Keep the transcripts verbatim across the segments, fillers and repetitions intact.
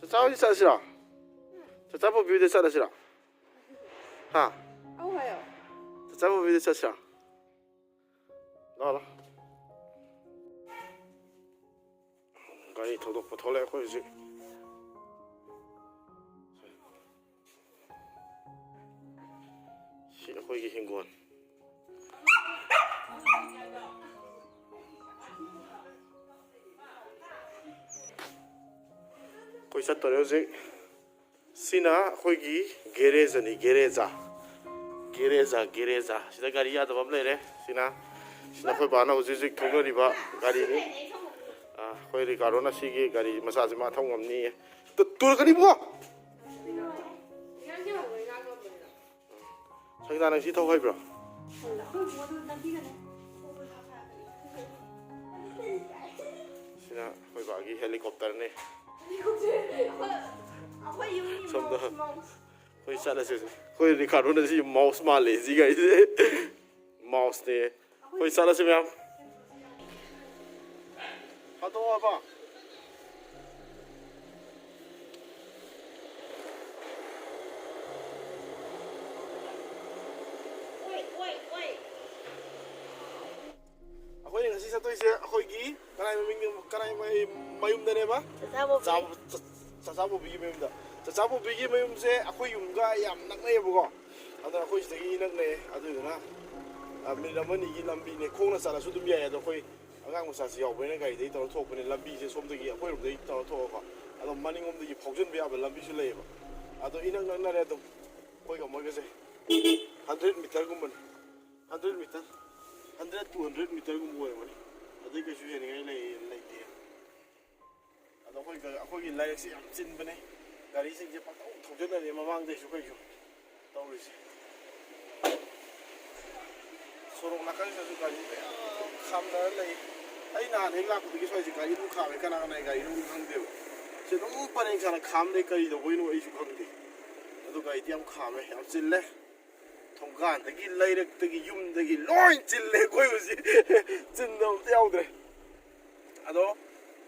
ꯆꯥꯛ ꯆꯥꯁꯤꯔꯣ? ꯆꯥꯛꯆꯥ ꯄꯨꯕꯤꯗ ꯆꯠꯂꯁꯤꯔꯣ? ꯍꯥ? ꯑꯧ ꯍꯥꯏꯌꯣ꯫ ꯆꯥꯛꯆꯥ ꯄꯨꯕꯤꯗ ꯆꯠꯁꯤꯔꯣ? ꯂꯥꯛꯑꯣ, ꯂꯥꯛꯑꯣ꯫ ꯒꯥꯔꯤ ꯊꯧꯗꯣꯛꯄ ꯊꯣꯛꯂꯛꯑꯦ ꯑꯩꯈꯣꯏ ꯍꯧꯖꯤꯛ꯫ ꯁꯤ ꯑꯩꯈꯣꯏꯒꯤ ꯍꯤꯡꯒꯣꯜ꯫ ꯑꯩꯈꯣꯏ ꯆꯠꯇꯣꯔꯦ ꯍꯧꯖꯤꯛ꯫ ꯁꯤꯅ ꯑꯩꯈꯣꯏꯒꯤ ꯒꯦꯔꯦꯖꯅꯤ, ꯒꯦꯔꯦꯖ꯫ Garage, garage. ꯁꯤꯗ ꯒꯥꯔꯤ ꯌꯥꯗꯕ ꯑꯃ ꯂꯩꯔꯦ꯫ ꯁꯤꯅ, ꯁꯤꯅ ꯑꯩꯈꯣꯏ ꯕꯥꯅ ꯍꯧꯖꯤꯛ ꯍꯧꯖꯤꯛ ꯊꯧꯅꯔꯤꯕ ꯒꯥꯔꯤꯅꯤ꯫ ꯑꯥ, ꯑꯩꯈꯣꯏ ꯔꯤꯀꯥꯔꯗꯣꯅ ꯁꯤꯒꯤ ꯒꯥꯔꯤ ꯃꯆꯥꯁꯤ ꯃꯥ ꯊꯧ ꯉꯝꯅꯤꯌꯦ꯫ ꯇꯨ-, ꯇꯨꯔꯛꯀꯅꯤꯕꯨꯡꯉꯣ! ꯁꯪꯒꯤꯇꯥ, ꯅꯪ ꯁꯤ ꯊꯧ ꯍꯩꯕ꯭ꯔꯣ? ꯁꯤꯅ ꯑꯩꯈꯣꯏ ꯕꯥꯒꯤ ꯍꯦꯂꯤꯀꯣꯞꯇꯔꯅꯤ꯫ ꯑꯩꯈꯣꯏ ꯌꯨꯝꯒꯤ ꯁꯣꯝꯗ mouse, mouse꯫ ꯑꯩꯈꯣꯏ ꯆꯠꯂꯁꯦ꯫ ꯑꯩꯈꯣꯏ ꯔꯤꯀꯥꯔꯗꯣꯅ ꯁꯤ mouse ꯃꯥꯜꯂꯦ, ꯁꯤ ꯒꯥꯔꯤꯁꯦ꯫ Mouseꯅꯦ꯫ ꯑꯩꯈꯣꯏ ꯆꯠꯂꯁꯤ ꯃꯌꯥꯝ꯫ ꯍꯥꯠꯇꯣꯛꯑꯕ? ꯑꯩꯈꯣꯏꯅ ꯉꯁꯤ ꯆꯠꯇꯣꯏꯁꯦ ꯑꯩꯈꯣꯏꯒꯤ ꯀꯅꯥꯏ ꯃꯃꯤꯡ, ꯀꯅꯥꯏ ꯃꯌꯨꯝꯗꯅꯦꯕ? ꯆꯥꯛꯆꯥꯕꯣꯕꯤ꯫ ꯆꯥꯕ-, ꯆꯥ-, ꯆꯥꯛꯆꯥꯕꯣꯕꯤꯒꯤ ꯃꯌꯨꯝꯗ꯫ ꯆꯥꯛꯆꯥꯕꯣꯕꯤꯒꯤ ꯃꯌꯨꯝꯁꯦ ꯑꯩꯈꯣꯏ ꯌꯨꯝꯒ ꯌꯥꯝ ꯅꯛꯅꯩꯌꯦꯕꯀꯣ꯫ ꯑꯗꯣ ꯑꯩꯈꯣꯏ ꯁꯤꯗꯒꯤ ꯅꯛꯅꯩ꯫ ꯑꯗꯨꯗꯨꯅ, ꯑ, ꯃꯤꯅꯤꯠ ꯑꯃ ꯑꯅꯤꯒꯤ ꯂꯝꯕꯤꯅꯦ꯫ ꯈꯣꯡꯅ ꯆꯠꯂꯁꯨ ꯑꯗꯨꯝ ꯌꯥꯏ꯫ ꯑꯗꯣ ꯑꯩꯈꯣꯏ ꯑꯉꯥꯡ ꯃꯆꯥꯁꯤ ꯌꯥꯎꯕꯅꯤꯅ ꯒꯥꯔꯤꯗꯒꯤ ꯇꯧꯔ ꯊꯣꯛꯄꯅꯦ꯫ ꯂꯝꯕꯤꯁꯦ ꯁꯣꯝꯗꯒꯤ ꯑꯩꯈꯣꯏꯔꯣꯝꯗꯒꯤ ꯇꯧꯔ ꯊꯣꯛꯑꯒ ꯑꯗꯣ ꯃꯅꯤꯡꯂꯣꯝꯗꯒꯤ ꯐꯥꯎꯖꯤꯟꯕ ꯌꯥꯕ ꯂꯝꯕꯤꯁꯨ ꯂꯩꯌꯦꯕ꯫ ꯑꯗꯣ ꯏꯅꯛ ꯅꯛꯅꯔꯦ ꯑꯗꯨꯝ꯫ ꯑꯩꯈꯣꯏꯒ ꯃꯣꯏꯒꯁꯦ hundred meterꯒꯨꯝꯕꯅꯤ꯫ Hundred meter, hundred, two hundred meterꯒꯨꯝꯕ ꯑꯣꯏꯔꯝꯒꯅꯤ꯫ ꯑꯗꯩ ꯀꯩꯁꯨ ꯍꯦꯟꯅꯤꯡꯉꯥꯏ ꯂꯩ-, ꯂꯩꯇꯦ꯫ ꯑꯗꯣ ꯑꯩꯈꯣꯏ, ꯑꯩꯈꯣꯏꯒꯤ ꯂꯥꯏꯔꯤꯛꯁꯦ ꯌꯥꯝ ꯆꯤꯟꯕꯅꯦ꯫ ꯒꯥꯔꯤꯁꯤꯡꯁꯦ ꯄꯪꯊꯧ ꯊꯧꯖꯤꯟꯅꯔꯦ ꯃꯃꯥꯡꯗꯩꯁꯨ ꯀꯩꯁꯨ ꯇꯧꯔꯤꯁꯦ꯫ ꯁꯣꯔꯣꯛ ꯅꯥꯀꯟꯁꯤꯗꯁꯨ ꯒꯥꯔꯤ ꯃꯌꯥꯝ ꯈꯥꯝꯅꯔ ꯂꯩ꯫ ꯑꯩ ꯅꯍꯥꯟ ꯍꯦꯛ ꯂꯥꯛꯄꯗꯒꯤ ꯁ꯭ꯋꯥꯏꯁꯦ ꯒꯥꯔꯤ ꯑꯗꯨꯝ ꯈꯥꯝꯃꯦ, ꯀꯅꯥ ꯀꯅꯥꯒꯤ ꯒꯥꯔꯤꯅꯣ ꯑꯗꯨꯝ ꯈꯪꯗꯦꯕ꯫ ꯁꯤ ꯑꯗꯨꯝ ꯄꯔꯦꯡ ꯁꯥꯅ ꯈꯥꯝ ꯂꯩ, ꯀꯔꯤ ꯇꯧꯕꯩꯅꯣ ꯑꯩꯁꯨ ꯈꯪꯗꯦ꯫ ꯑꯗꯨ ꯒꯥꯔꯤꯗꯤ ꯌꯥꯝ ꯈꯥꯝꯃꯦ, ꯌꯥꯝ ꯆꯤꯜꯂꯦ꯫ ꯊꯣꯡꯒꯥꯟꯗꯒꯤ, ꯂꯩꯔꯛꯇꯒꯤ, ꯌꯨꯝꯗꯒꯤ ꯂꯣꯏ ꯆꯤꯜꯂꯦ ꯑꯩꯈꯣꯏ ꯍꯧꯖꯤꯛ꯫ ꯆꯤꯟꯗꯕ ꯑꯝꯇ ꯌꯥꯎꯗ꯭ꯔꯦ꯫ ꯑꯗꯣ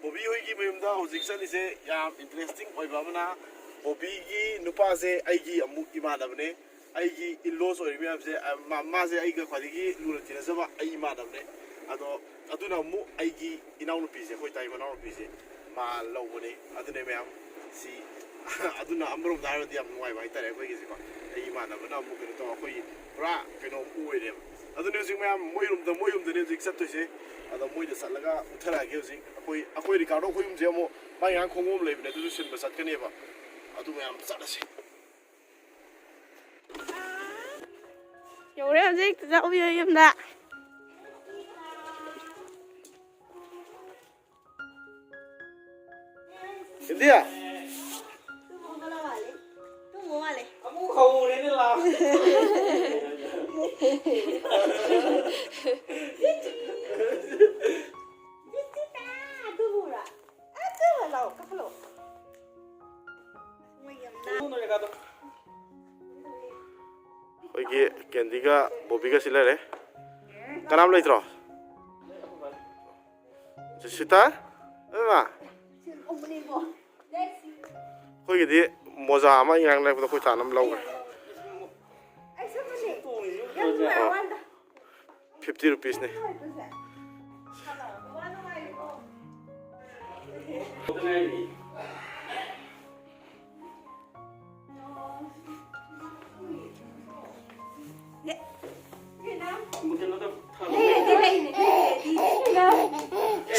ꯕꯣꯕꯤ ꯍꯣꯏꯒꯤ ꯃꯌꯨꯝꯗ ꯍꯧꯖꯤꯛ ꯆꯠꯂꯤꯁꯦ ꯌꯥꯝ ꯏꯟꯇꯔꯦꯁꯇꯤꯡ ꯑꯣꯏꯕ ꯑꯃꯅ, ꯕꯣꯕꯤꯒꯤ ꯅꯨꯄꯥꯁꯦ ꯑꯩꯒꯤ ꯑꯃꯨꯛ ꯏꯃꯥꯟꯅꯕꯅꯦ꯫ ꯑꯩꯒꯤ ꯏꯟꯂꯣꯁ ꯑꯣꯏꯔꯤꯕ ꯃꯌꯥꯝꯁꯦ, ꯑ, ꯃꯥ-, ꯃꯥꯁꯦ ꯑꯩꯒ ꯈ꯭ꯋꯥꯏꯗꯒꯤ ꯂꯨꯅ ꯇꯤꯟꯅꯖꯕ ꯑꯩ ꯏꯃꯥꯟꯅꯕꯅꯦ꯫ ꯑꯗꯣ ꯑꯗꯨꯅ ꯑꯃꯨꯛ ꯑꯩꯒꯤ ꯏꯅꯥꯎꯅꯨꯄꯤꯁꯦ, ꯑꯩꯈꯣꯏ ꯇꯥꯏ ꯃꯅꯥꯎꯅꯨꯄꯤꯁꯦ ꯃꯥ ꯂꯧꯕꯅꯦ꯫ ꯑꯗꯨꯅꯦ ꯃꯌꯥꯝ ꯁꯤ ꯑꯗꯨꯅ ꯑꯃꯔꯣꯝꯗ ꯍꯥꯏꯔꯗꯤ ꯌꯥꯝ ꯅꯨꯡꯉꯥꯏꯕ ꯍꯥꯏꯇꯥꯔꯦ ꯑꯩꯈꯣꯏꯒꯤꯁꯦꯀꯣ꯫ ꯑꯩ ꯏꯃꯥꯟꯅꯕꯅ ꯑꯃꯨꯛ ꯀꯩꯅꯣ ꯇꯧ, ꯑꯩꯈꯣꯏꯒꯤ ꯄꯨꯔꯥ ꯀꯩꯅꯣ ꯑꯃ ꯑꯣꯏꯔꯦꯕ꯫ ꯑꯗꯨꯅꯦ ꯍꯧꯖꯤꯛ ꯃꯌꯥꯝ ꯃꯣꯏ ꯔꯨꯝꯗ, ꯃꯣꯏ ꯌꯨꯝꯗꯅꯦ ꯍꯧꯖꯤꯛ ꯆꯠꯇꯣꯏꯁꯦ꯫ ꯑꯗꯣ ꯃꯣꯏꯗ ꯆꯠꯂꯒ ꯎꯠꯊꯔꯛꯑꯒꯦ ꯍꯧꯖꯤꯛ꯫ ꯑꯩꯈꯣꯏ, ꯑꯩꯈꯣꯏ ꯔꯤꯀꯥꯔꯗꯣ ꯑꯩꯈꯣꯏ ꯌꯨꯝꯁꯦ ꯑꯃꯨꯛ ꯃꯥꯏ ꯉꯔꯥꯡ ꯈꯣꯡꯎꯞ ꯑꯃ ꯂꯩꯕꯅꯦ, ꯑꯗꯨꯁꯨ ꯁꯤꯟꯕ ꯆꯠꯀꯅꯦꯕ꯫ ꯑꯗꯨ ꯃꯌꯥꯝ ꯆꯠꯂꯁꯤ꯫ ꯌꯧꯔꯦ ꯍꯧꯖꯤꯛ ꯆꯥꯛꯎꯕꯤ ꯌꯨꯝꯗ꯫ ꯏꯟꯗꯤꯌꯥ꯫ ꯑꯃꯨꯛ ꯍꯧꯔꯦꯅꯦ ꯂꯥꯎ꯫ ꯑꯩꯈꯣꯏꯒꯤ ꯀꯦꯟꯗꯤꯒ ꯕꯣꯕꯤꯒꯁꯤ ꯂꯩꯔꯦ꯫ ꯀꯅꯥꯝ ꯂꯩꯇ꯭ꯔꯣ? ꯖꯦꯁꯤꯇꯥ? ꯑꯦ ꯃꯥ? ꯑꯩꯈꯣꯏꯒꯤꯗꯤ ꯃꯣꯖꯥ ꯑꯃ ꯉꯔꯥꯡ ꯂꯩꯔꯛꯄꯗ ꯑꯩꯈꯣꯏ ꯇꯥꯅ ꯑꯃ ꯂꯧꯈ꯭ꯔꯦ꯫ ꯐꯤꯐꯇꯤ ꯔꯨꯄꯤꯁꯅꯦ꯫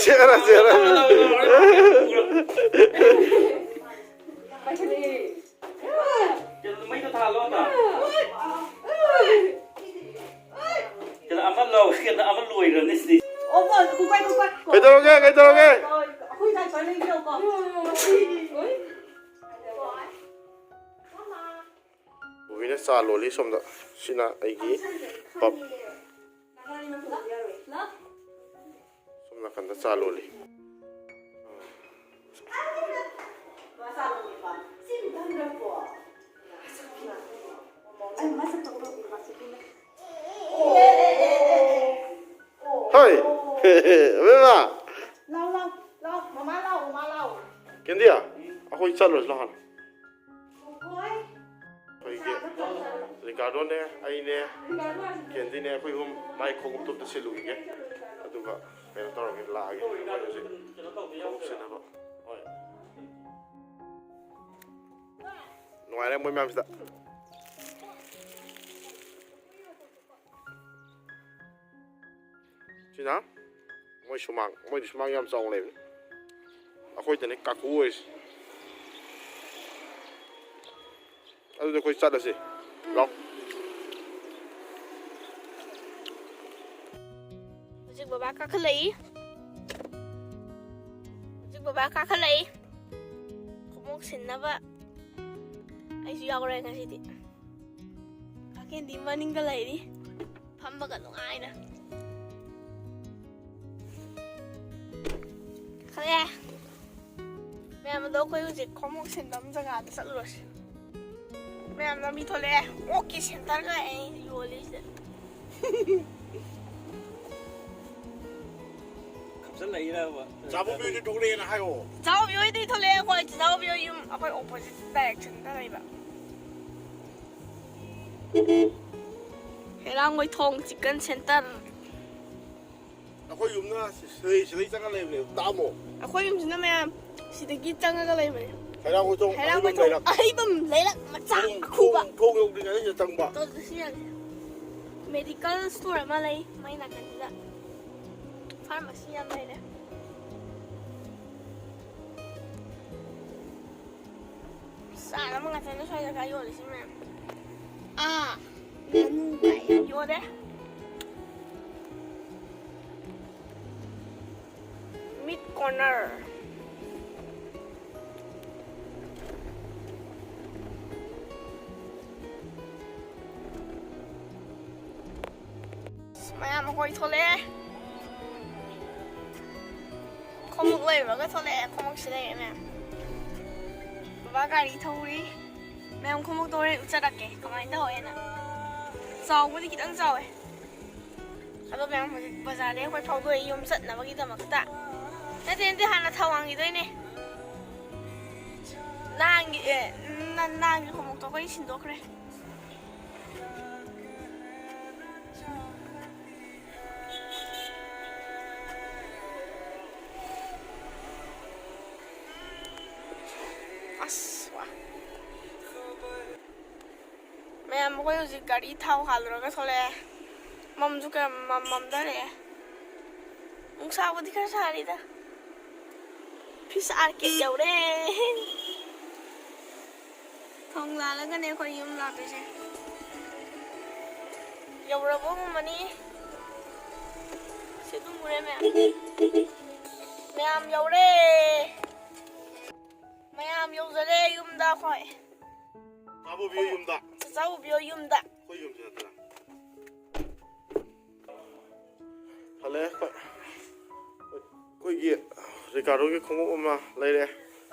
ꯆꯦꯔꯥ, ꯆꯦꯔꯥ꯫ ꯀꯩꯅꯣ, ꯃꯩꯗꯣ ꯊꯥꯜꯂꯣ ꯑꯝꯇ꯫ ꯀꯩꯅꯣ, ꯑꯃ ꯂꯧ-, ꯀꯩꯅꯣ, ꯑꯃ ꯂꯣꯏꯈ꯭ꯔꯅꯤ ꯁꯤꯗꯤ꯫ ꯀꯩꯗꯧꯔꯒꯦ? ꯀꯩꯗꯧꯔꯒꯦ? ꯕꯣꯕꯤꯅ ꯆꯥ ꯂꯣꯜꯂꯤ ꯁꯣꯝꯗ꯫ ꯁꯤꯅ ꯑꯩꯒꯤ ꯄꯞ꯫ ꯁꯣꯝ ꯅꯥꯀꯟꯗ ꯆꯥ ꯂꯣꯜꯂꯤ꯫ ꯍꯣꯏ꯫ ꯑꯕꯦꯝꯃ꯫ ꯀꯦꯟꯗꯤ, ꯑꯩꯈꯣꯏ ꯆꯠꯂꯨꯔꯁꯤ ꯂꯥꯛꯑꯣ ꯍꯥꯟꯅ꯫ ꯑꯩꯈꯣꯏꯒꯤ ꯔꯤꯀꯥꯔꯗꯣꯅꯦ, ꯑꯩꯅꯦ, ꯀꯦꯟꯗꯤꯅꯦ, ꯑꯩꯈꯣꯏ ꯑꯍꯨꯝ ꯃꯥꯏ ꯈꯣꯡꯎꯞꯇꯣ ꯑꯝꯇ ꯁꯤꯜꯂꯨꯈꯤꯒꯦ꯫ ꯑꯗꯨꯒ ꯀꯩꯅꯣ ꯇꯧꯔꯒꯦ, ꯂꯥꯛꯑꯒꯦ꯫ ꯑꯩꯈꯣꯏ ꯍꯧꯖꯤꯛ ꯈꯣꯡꯎꯞ ꯁꯤꯟꯅꯕ꯫ ꯍꯣꯏ꯫ ꯅꯨꯡꯉꯥꯏꯔꯦ ꯃꯣꯏ ꯃꯌꯥꯝꯁꯤꯗ꯫ ꯁꯤꯅ ꯃꯣꯏ ꯁꯨꯃꯥꯡ, ꯃꯣꯏꯗꯤ ꯁꯨꯃꯥꯡ ꯌꯥꯝ ꯆꯥꯎꯅ ꯂꯩꯕꯅꯤ꯫ ꯑꯩꯈꯣꯏꯗꯅꯦ ꯀꯥꯀꯨ ꯑꯣꯏꯔꯤꯁꯦ꯫ ꯑꯗꯨꯗꯤ ꯑꯩꯈꯣꯏ ꯆꯠꯂꯁꯤ꯫ ꯂꯥꯎ꯫ ꯍꯧꯖꯤꯛ ꯕꯕꯥ ꯀꯥꯈꯠꯂꯛꯏ꯫ ꯍꯧꯖꯤꯛ ꯕꯕꯥ ꯀꯥꯈꯠꯂꯛꯏ꯫ ꯈꯣꯡꯎꯞ ꯁꯤꯟꯅꯕ ꯑꯩꯁꯨ ꯌꯥꯎꯔꯦ ꯉꯁꯤꯗꯤ꯫ ꯀꯥꯀꯦꯟꯗꯤ ꯃꯅꯤꯡꯗ ꯂꯩꯔꯤ꯫ ꯐꯝꯕꯒ ꯅꯨꯡꯉꯥꯏꯅ꯫ ꯈꯜꯂꯦ꯫ ꯃꯌꯥꯝ ꯑꯗꯣ ꯑꯩꯈꯣꯏ ꯍꯧꯖꯤꯛ ꯈꯣꯡꯎꯞ ꯁꯤꯟꯐꯝ ꯖꯒꯥꯗ ꯆꯠꯂꯨꯔꯁꯤ꯫ ꯃꯌꯥꯝ ꯂꯝꯕꯤ ꯊꯣꯛꯂꯛꯑꯦ꯫ ꯑꯣꯛꯀꯤ ꯁꯦꯟꯇꯔꯒ ꯑꯩ ꯌꯣꯜꯂꯤꯁꯦ꯫ ꯈꯞꯆꯜꯂꯛꯏꯔꯕ? ꯆꯥꯕꯣꯝꯕꯤ ꯍꯣꯏꯗꯤ ꯊꯣꯛꯂꯛꯑꯦꯅ ꯍꯥꯏꯌꯣ꯫ ꯆꯥꯕꯣꯝꯕꯤ ꯍꯣꯏꯗꯤ ꯊꯣꯛꯂꯛꯑꯦ꯫ ꯑꯩꯈꯣꯏ ꯆꯥꯕꯣꯝꯕꯤ ꯍꯣꯏ ꯌꯨꯝ ꯑꯩꯈꯣꯏ opposite directionꯗ ꯂꯩꯕ꯫ ꯍꯩꯔꯥꯡꯒꯣꯏꯊꯣꯡ chicken center꯫ ꯑꯩꯈꯣꯏ ꯌꯨꯝꯅ ꯁꯤꯗꯩ, ꯁꯤꯗꯩ ꯆꯪꯉ ꯂꯩꯕꯅꯦ꯫ ꯇꯥꯛꯑꯝꯃꯣ꯫ ꯑꯩꯈꯣꯏ ꯌꯨꯝꯁꯤꯅ ꯃꯌꯥꯝ ꯁꯤꯗꯒꯤ ꯆꯪꯉꯒ ꯂꯩꯕꯅꯦ꯫ ꯍꯩꯔꯥꯡꯒꯣꯏꯊꯣꯡ ꯍꯩꯔꯥꯡꯒꯣꯏꯊꯣꯡ ꯑꯍꯩꯕꯝ ꯂꯩꯔꯛ꯫ ꯑꯍꯩꯕꯝ ꯂꯩꯔꯛ ꯃꯆꯥ ꯊꯣꯡ, ꯑꯈꯨꯕ꯫ ꯊꯣꯡ, ꯊꯣꯡ ꯌꯧꯗ꯭ꯔꯤꯉꯩꯗ ꯁꯤꯗ ꯆꯪꯕ꯫ ꯇꯧꯗ꯭ꯔꯁꯨ ꯌꯥꯅꯤ꯫ Medical store ꯑꯃ ꯂꯩ ꯃꯩ ꯅꯥꯀꯟꯁꯤꯗ꯫ Pharmacy ꯌꯥꯝ ꯂꯩꯔꯦ꯫ ꯆꯥꯅꯕ ꯉꯥꯛꯇꯅꯦ ꯁ꯭ꯋꯥꯏꯗ ꯈꯔ ꯌꯣꯜꯂꯤꯁꯤ ꯃꯌꯥꯝ꯫ ꯑꯥ, ꯉꯥꯅꯨ ꯀꯥꯏ ꯌꯣꯜꯂꯦ꯫ Meat corner꯫ ꯃꯌꯥꯝ ꯑꯩꯈꯣꯏ ꯊꯣꯛꯂꯛꯑꯦ꯫ ꯈꯣꯡꯎꯞ ꯂꯩꯔꯨꯔꯒ ꯊꯣꯛꯂꯛꯑꯦ꯫ ꯈꯣꯡꯎꯞꯁꯤ ꯂꯩꯔꯦ ꯃꯌꯥꯝ꯫ ꯕꯕꯥ ꯒꯥꯔꯤ ꯊꯧꯔꯤ꯫ ꯃꯌꯥꯝ ꯈꯣꯡꯎꯞꯇꯣ ꯍꯣꯔꯦꯟ ꯎꯠꯆꯔꯛꯀꯦ ꯀꯃꯥꯏꯅ ꯇꯧꯋꯦꯅ꯫ ꯆꯥꯎꯕꯗꯤ ꯈꯤꯇꯪ ꯆꯥꯎꯋꯦ꯫ ꯑꯗꯣ ꯃꯌꯥꯝ ꯍꯧꯖꯤꯛ ꯕꯖꯥꯔꯗꯩ ꯑꯩꯈꯣꯏ ꯐꯥꯎꯗꯣꯛꯑꯦ ꯌꯨꯝ ꯆꯠꯅꯕꯒꯤꯗꯃꯛꯇ꯫ ꯅꯠꯇꯦ, ꯅꯠꯇꯦ, ꯍꯥꯟꯅ ꯊꯧ ꯍꯥꯡꯈꯤꯗꯣꯏꯅꯦ꯫ ꯅꯍꯥꯟꯒꯤ ꯑꯦ ꯅ- ꯅꯍꯥꯟꯒꯤ ꯈꯣꯡꯎꯞꯇꯣ ꯑꯩꯈꯣꯏ ꯁꯤꯟꯗꯣꯛꯈ꯭ꯔꯦ꯫ ꯑꯁ ꯋꯥ꯫ ꯃꯌꯥꯝ ꯑꯩꯈꯣꯏ ꯍꯧꯖꯤꯛ ꯒꯥꯔꯤ ꯊꯥꯎ ꯍꯥꯜꯂꯨꯔꯒ ꯊꯣꯛꯂꯛꯑꯦ꯫ ꯃꯝꯁꯨ ꯈꯔ ꯃꯝ- ꯃꯝꯊꯔꯛꯑꯦ꯫ ꯅꯨꯡꯁꯥꯕꯨꯗꯤ ꯈꯔ ꯁꯥꯔꯤꯗ꯫ ꯐꯤꯁ ꯑꯥꯔ ꯀꯦ ꯌꯧꯔꯦ꯫ ꯊꯣꯡ ꯂꯥꯜꯂꯒꯅꯦ ꯑꯩꯈꯣꯏ ꯌꯨꯝ ꯂꯥꯛꯇꯣꯏꯁꯦ꯫ ꯌꯧꯔꯕꯒꯨꯝꯕꯅꯤ꯫ ꯁꯤ ꯑꯗꯨꯝ ꯎꯔꯦ ꯃꯌꯥꯝ꯫ ꯃꯌꯥꯝ ꯌꯧꯔꯦ꯫ ꯃꯌꯥꯝ ꯌꯧꯖꯔꯦ ꯌꯨꯝꯗ ꯑꯩꯈꯣꯏ꯫ ꯆꯥꯕꯨꯕꯤ ꯌꯨꯝꯗ꯫ ꯆꯥꯕꯨꯕꯤ ꯌꯨꯝꯗ꯫ ꯑꯩꯈꯣꯏ ꯌꯨꯝꯁꯤ ꯅꯠꯇ꯭ꯔꯥ? ꯍꯜꯂꯛꯑꯦ ꯑꯩꯈꯣꯏ꯫ ꯑꯩꯈꯣꯏꯒꯤ ꯔꯤꯀꯥꯔꯗꯣꯒꯤ ꯈꯣꯡꯎꯞ ꯑꯃ ꯂꯩꯔꯦ꯫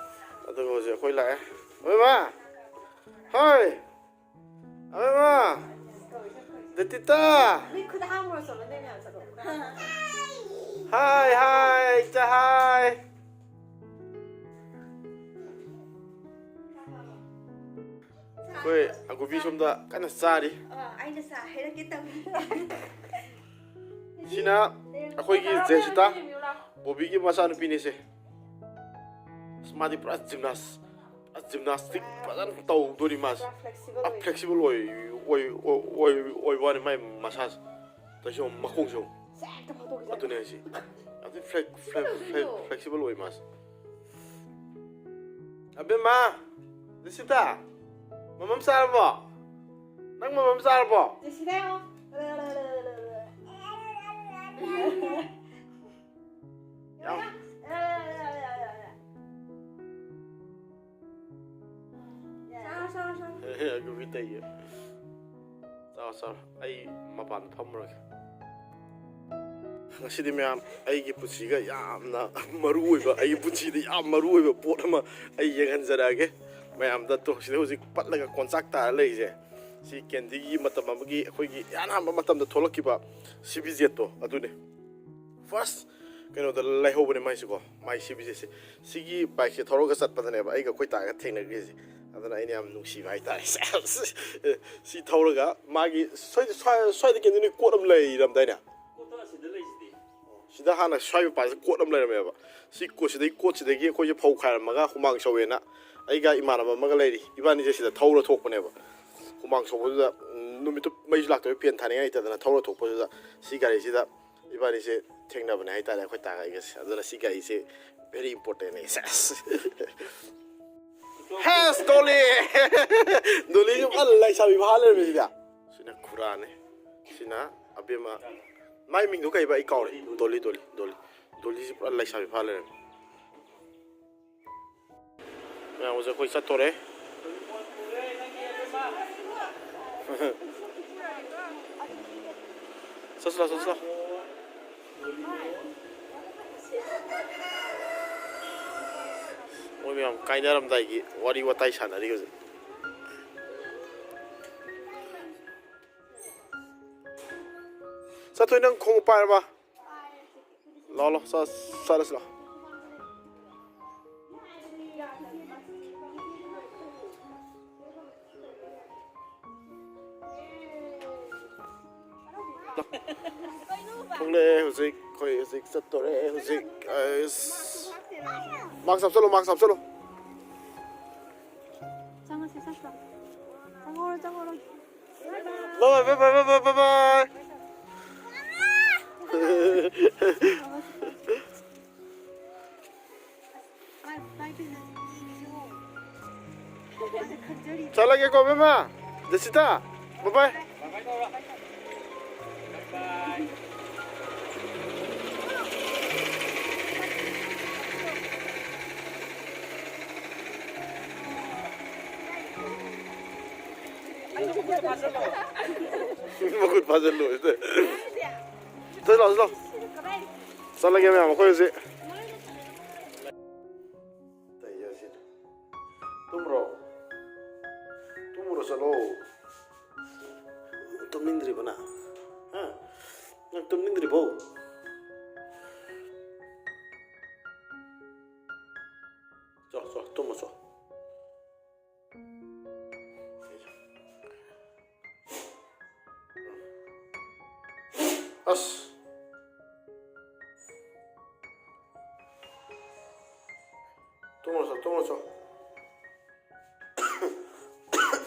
ꯑꯗꯨꯒ ꯍꯧꯖꯤꯛ ꯑꯩꯈꯣꯏ ꯂꯥꯛꯑꯦ꯫ ꯑꯕꯦꯝꯃ! ꯍꯣꯏ! ꯑꯕꯦꯝꯃ! ꯗꯦꯇꯤꯇꯥ! ꯍꯥꯏ, ꯍꯥꯏ, ꯏꯆꯥ, ꯍꯥꯏ! ꯑꯩꯈꯣꯏ ꯑꯒꯨꯕꯤ ꯁꯣꯝꯗ ꯀꯟꯅ ꯆꯥꯔꯤ꯫ ꯑ, ꯑꯩꯅ ꯆꯥ ꯍꯩꯔꯛꯀꯦ ꯇꯧꯔꯤ꯫ ꯁꯤꯅ ꯑꯩꯈꯣꯏꯒꯤ ꯖꯦꯁꯤꯇꯥ, ꯕꯣꯕꯤꯒꯤ ꯃꯆꯥꯅꯨꯄꯤꯅꯤꯁꯦ꯫ ꯑꯁ, ꯃꯥꯗꯤ ꯄꯨꯔꯥ ꯖꯤꯝꯅꯥꯁ, ꯄꯨꯔꯥ ꯖꯤꯝꯅꯥꯁꯇꯤꯛ ꯐꯖꯅ ꯇꯧꯗꯣꯔꯤ ꯃꯥꯁꯦ꯫ ꯄꯨꯔꯥ ꯐ꯭ꯂꯦꯛꯁꯤꯕꯜ ꯄꯨꯔꯥ ꯑꯣꯏ꯫ ꯐ꯭ꯂꯦꯛꯁꯤꯕꯜ ꯑꯣꯏ, ꯑꯣꯏ, ꯑꯣꯏ, ꯑꯣꯏ, ꯑꯣꯏꯕ ꯋꯥꯅꯤ ꯃꯥꯏ ꯃꯁꯥꯁꯦ꯫ ꯇꯁꯦꯡꯅ ꯃꯈꯣꯡꯁꯦ ꯌꯦꯡꯉꯨ꯫ ꯁꯦ, ꯍꯦꯛꯇ ꯐꯥꯎꯗꯣꯛꯈꯤꯗꯣꯏꯅꯤ꯫ ꯑꯗꯨꯅꯦ ꯍꯥꯏꯁꯦ꯫ ꯌꯥꯝ ꯊꯤ ꯐ꯭ꯂꯦꯛ-, ꯐ꯭ꯂꯦꯛ-, ꯐ꯭ꯂꯦꯛ-, ꯐ꯭ꯂꯦꯛꯁꯤꯕꯜ ꯑꯣꯏ ꯃꯥꯁꯦ꯫ ꯑꯕꯦꯝꯃ! ꯖꯦꯁꯤꯇꯥ! ꯃꯃꯝ ꯆꯥꯔꯕꯣ? ꯅꯪ ꯃꯃꯝ ꯆꯥꯔꯕꯣ? ꯖꯦꯁꯤꯇꯥ ꯌꯦꯡꯉꯣ꯫ ꯌꯥꯝ ꯆꯥꯔꯣ, ꯆꯥꯔꯣ, ꯆꯥꯔꯣ꯫ ꯑꯗꯨꯒꯤ ꯇꯩꯌꯦ꯫ ꯆꯥꯔꯣ, ꯆꯥꯔꯣ꯫ ꯑꯩ ꯃꯄꯥꯟꯗ ꯐꯝꯃꯨꯔꯒꯦ꯫ ꯉꯁꯤꯗꯤ ꯃꯌꯥꯝ, ꯑꯩꯒꯤ ꯄꯨꯟꯁꯤꯒ ꯌꯥꯝꯅ ꯃꯔꯨ ꯑꯣꯏꯕ, ꯑꯩꯒꯤ ꯄꯨꯟꯁꯤꯗ ꯌꯥꯝ ꯃꯔꯨ ꯑꯣꯏꯕ ꯄꯣꯠ ꯑꯃ ꯑꯩ ꯌꯦꯡꯍꯟꯖꯔꯛꯑꯒꯦ ꯃꯌꯥꯝꯗ꯫ ꯇꯣ, ꯁꯤꯗ ꯍꯧꯖꯤꯛ ꯄꯠꯂꯒ ꯀꯣꯟꯆꯥꯛ ꯇꯥꯔ ꯂꯩꯔꯤꯁꯦ, ꯁꯤ ꯀꯦꯟꯗꯤꯒꯤ ꯃꯇꯝ ꯑꯃꯒꯤ ꯑꯩꯈꯣꯏꯒꯤ ꯏꯍꯥꯟ ꯍꯥꯟꯕ ꯃꯇꯝꯗ ꯊꯣꯛꯂꯛꯈꯤꯕ ꯁꯤ ꯕꯤ ꯖꯦꯠꯇꯣ ꯑꯗꯨꯅꯦ꯫ ꯐꯥꯔꯁ ꯀꯩꯅꯣꯗ ꯂꯩꯍꯧꯕꯅꯦ ꯃꯥꯏꯁꯦꯀꯣ, ꯃꯥꯏ ꯁꯤ ꯕꯤ ꯖꯦꯠꯁꯦ꯫ ꯁꯤꯒꯤ ꯕꯥꯏꯛꯁꯦ ꯊꯧꯔꯒ ꯆꯠꯄꯗꯅꯦꯕ ꯑꯩꯒ ꯑꯩꯈꯣꯏ ꯇꯥꯒ ꯊꯦꯡꯅꯈ꯭ꯔꯤꯁꯦ꯫ ꯑꯗꯨꯅ ꯑꯩꯅ ꯌꯥꯝ ꯅꯨꯡꯁꯤꯕ ꯍꯥꯏꯇꯥꯔꯦ꯫ ꯁꯤ ꯊꯧꯔꯒ ꯃꯥꯒꯤ ꯁ꯭ꯋꯥꯏꯗ, ꯁ꯭ꯋꯥꯏ-, ꯁ꯭ꯋꯥꯏꯗ ꯀꯩꯅꯣꯅꯤ ꯀꯣꯠ ꯑꯃ ꯂꯩꯔꯝꯗꯥꯏꯅꯦ꯫ ꯁꯤꯗ ꯍꯥꯟꯅ ꯁ꯭ꯋꯥꯏ ꯃꯄꯥꯁꯤꯗ ꯀꯣꯠ ꯑꯃ ꯂꯩꯔꯝꯃꯦꯕ꯫ ꯁꯤ ꯀꯣꯠꯁꯤꯗꯒꯤ, ꯀꯣꯠꯁꯤꯗꯒꯤ ꯑꯩꯈꯣꯏꯁꯦ ꯐꯧ ꯈꯥꯏꯔꯝꯃꯒ ꯍꯨꯃꯥꯡ ꯁꯧꯋꯦꯅ ꯑꯩꯒ ꯏꯃꯥꯟꯅꯕ ꯑꯃꯒ ꯂꯩꯔꯤ, ꯏꯕꯥꯅꯤꯁꯦ ꯁꯤꯗ ꯊꯧꯔ ꯊꯣꯛꯄꯅꯦꯕ꯫ ꯍꯨꯃꯥꯡ ꯁꯧꯕꯗꯨꯗ, ꯎꯝ, ꯅꯨꯃꯤꯠꯇꯨ ꯃꯩꯁꯨ ꯂꯥꯛꯇꯕꯩ ꯐꯦꯟ ꯊꯥꯅꯤꯡꯉꯥꯏ ꯂꯩꯇꯗꯅ ꯊꯧꯔ ꯊꯣꯛꯄꯗꯨꯗ ꯁꯤ ꯒꯥꯔꯤꯁꯤꯗ ꯏꯕꯥꯅꯤꯁꯦ ꯊꯦꯡꯅꯕꯅꯦ ꯍꯥꯏꯇꯥꯔꯦ ꯑꯩꯈꯣꯏ ꯇꯥꯒ ꯑꯩꯒꯁꯦ꯫ ꯑꯗꯨꯅ ꯁꯤ ꯒꯥꯔꯤꯁꯦ very important ꯅꯦ꯫ ꯁꯦꯁ꯫ ꯍꯦꯁ, ꯗꯣꯂꯤ! ꯗꯣꯂꯤꯁꯨ ꯐꯖꯅ ꯂꯩꯁꯥꯕꯤ ꯐꯥ ꯂꯩꯔꯝꯃꯦ ꯁꯤꯗ꯫ ꯁꯤꯅ ꯈꯨꯔꯥꯅꯦ꯫ ꯁꯤꯅ ꯑꯕꯦꯝꯃ꯫ ꯃꯥꯏ ꯃꯤꯡꯗꯣ ꯀꯩꯕ? ꯑꯩ ꯀꯥꯎꯔꯦ꯫ ꯗꯣꯂꯤ, ꯗꯣꯂꯤ, ꯗꯣꯂꯤ꯫ ꯗꯣꯂꯤꯁꯤ ꯄꯨꯔꯥ ꯂꯩꯁꯥꯕꯤ ꯐꯥ ꯂꯩꯔꯝꯃꯦ꯫ ꯃꯌꯥꯝ ꯍꯧꯖꯤꯛ ꯑꯩꯈꯣꯏ ꯆꯠꯇꯣꯔꯦ꯫ ꯆꯠꯁꯤ ꯂꯥꯎ, ꯆꯠꯁꯤ ꯂꯥꯎ꯫ ꯃꯣꯏ ꯃꯌꯥꯝ ꯀꯥꯏꯅꯔꯝꯗꯥꯏꯒꯤ ꯋꯥꯔꯤ ꯋꯥꯇꯥꯏ ꯁꯥꯟꯅꯔꯤ ꯍꯧꯖꯤꯛ꯫ ꯆꯠꯊꯣꯏ, ꯅꯪ ꯈꯣꯡꯎꯞ ꯄꯥꯏꯔꯕ? ꯂꯥꯎ, ꯂꯥꯎ, ꯆꯠ-, ꯆꯠꯂꯁꯤ ꯂꯥꯎ꯫ ꯊꯣꯛꯂꯛꯑꯦ ꯍꯧꯖꯤꯛ, ꯑꯩꯈꯣꯏ ꯍꯧꯖꯤꯛ ꯆꯠꯇꯣꯔꯦ ꯍꯧꯖꯤꯛ꯫ ꯑꯁ꯫ ꯃꯥꯛꯁ ꯍꯥꯞꯆꯜꯂꯣ, ꯃꯥꯛꯁ ꯍꯥꯞꯆꯜꯂꯣ꯫ ꯆꯪꯉꯁꯤ, ꯆꯠꯈ꯭ꯔꯣ꯫ ꯆꯪꯍꯧꯔꯣ, ꯆꯪꯍꯧꯔꯣ꯫ ꯕꯥꯏ ꯕꯥꯏ, ꯕꯥꯏ ꯕꯥꯏ, ꯕꯥꯏ ꯕꯥꯏ, ꯕꯥꯏ ꯕꯥꯏ꯫ ꯆꯠꯂꯒꯦꯀꯣ, ꯕꯦꯝꯃ꯫ ꯖꯦꯁꯤꯇꯥ, ꯕꯥꯏ ꯕꯥꯏ꯫ ꯃꯈꯨꯠ ꯐꯥꯖꯤꯜꯂꯨ꯫ ꯆꯠꯂꯣ, ꯆꯠꯂꯣ꯫ ꯆꯠꯂꯒꯦ ꯃꯌꯥꯝ, ꯑꯩꯈꯣꯏ ꯍꯧꯖꯤꯛ꯫ ꯇꯨꯝꯃꯨꯔꯣ? ꯇꯨꯝꯃꯨꯔꯣ, ꯆꯠꯂꯣ꯫ ꯇꯨꯝꯅꯤꯡꯗ꯭ꯔꯤꯕꯣ ꯅꯪ? ꯍꯥ? ꯅꯪ ꯇꯨꯝꯅꯤꯡꯗ꯭ꯔꯤꯕꯣ? ꯇꯨꯝꯃꯁꯨ꯫ ꯑꯁ꯫ ꯇꯨꯝꯃꯁꯨ, ꯇꯨꯝꯃꯁꯨ꯫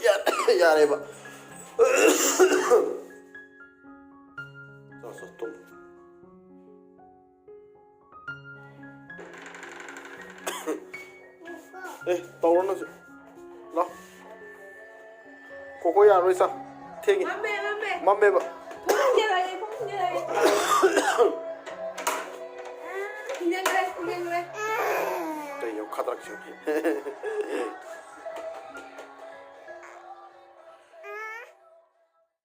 ꯌꯥꯔꯦ, ꯌꯥꯔꯦꯕ꯫ ꯆꯣ, ꯆꯣ, ꯇꯨꯝ꯫ ꯑꯦ, ꯇꯧꯔꯣ ꯅꯪꯁꯨ꯫ ꯂꯥꯎ꯫ ꯀꯣꯀꯣ ꯌꯥꯔꯣꯏ ꯆꯥ꯫ ꯊꯦꯡꯉꯦ꯫ ꯃꯝꯃꯦ, ꯃꯝꯃꯦ꯫ ꯃꯝꯃꯦꯕ꯫ ꯐꯃꯨꯡꯗ ꯂꯩꯔꯦ, ꯐꯃꯨꯡꯗ ꯂꯩꯔꯦ꯫ ꯏꯅꯪꯈ꯭ꯔꯦ, ꯏꯅꯪꯈ꯭ꯔꯦ꯫ ꯀꯩꯅꯣ ꯈꯗ꯭ꯔꯛꯁꯦ꯫